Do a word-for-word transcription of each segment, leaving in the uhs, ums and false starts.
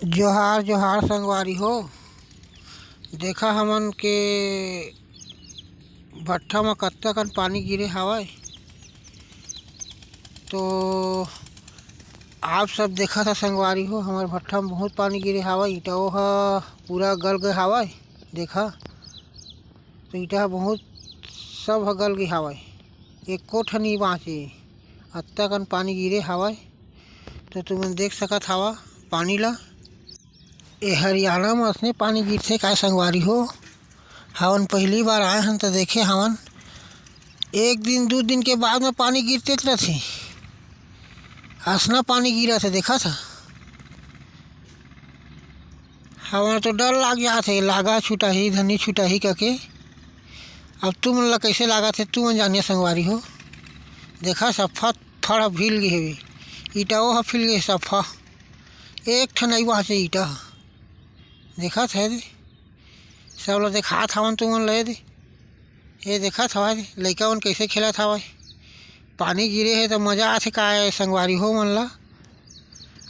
जोहार जोहार संगवारी हो। देखा हमन के भट्ठा म कतका कन पानी गिरे हावय। तो आप सब देखत ह संगवारी हो, हमर भट्ठा म बहुत पानी गिरे हावय। ईंटवा ह पूरा गल गए हावय। देखा, तो ईंटा ह बहुत सब ह गल गे हावय, एको ठन नइ बांचे। अतका कन पानी गिरे हावय। तो तुमन देख सकत हावा पानी ला। ए हरियाणा म असने पानी गिरथे काय संगवारी हो? हमन पहली बार आए हन त देखे हवन, एक दिन दू दिन के बाद म पानी गिरतेच रथे। असना पानी गिरत हे, देखत ह। हमन तो डर लाग जात हे, लागा छुटाही, धनी छुटाही कके। अब तुमन ला कैसे लागत हे, तुमन जानिया संगवारी हो। देखा, सफा फड़ ह फिल गे हवे, ईंटवा ह फिल गे सफा, एक ठन नइ बांचे ईंटा ह। देखत हे दे, सब ला देखात हवन तुमन ला दे। ये देखत हवा दे, लइका मन कैसे खेलत हवय। पानी गिरे हे त मजा आथे काय संगवारी हो मन ला?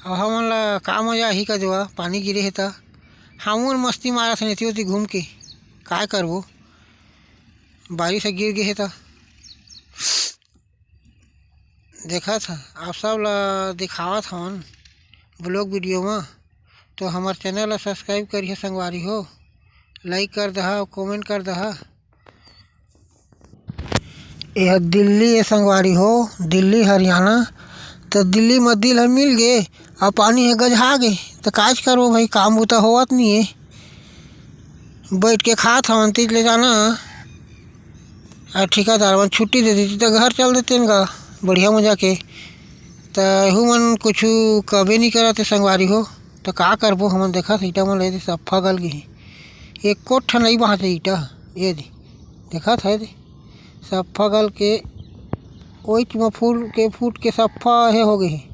अउ हमन ला का मजा आही का जोआ, पानी गिरे हे त। हमन मस्ती मारत हन एती ओती घूम के, काय करबो, बारिश ह गिर गे हे त। देखत ह, आप सब ला दिखावत हवन vlog video म। तो हमर channel ला subscribe करिहे संगवारी हो, like कर दहा, comment कर दहा। एह दिल्ली ए संगवारी हो, दिल्ली हरियाणा। त दिल्ली म दिल ह मिल गे, अउ पानी ह गजहा गे, त काज करबो भाई, काम बूता होवत नइ हे। बइठ के खात हवन, तीज ले जाना। आ ठेकेदार मन छुट्टी दे देती त घर चल देतेन गा, बढ़िया मजा के। त एहू मन कुछु कबे नइ करत हे संगवारी हो। त का करबो, हमन देखत ईंटा मन ले दे सफ्फा गल गे हे, एको ठन नइ बांचे ईंटा। ये दे, देखत हे दे, सफ्फा गल के ओइच म फूल के फूट के सफ्फा हे हो गे हे।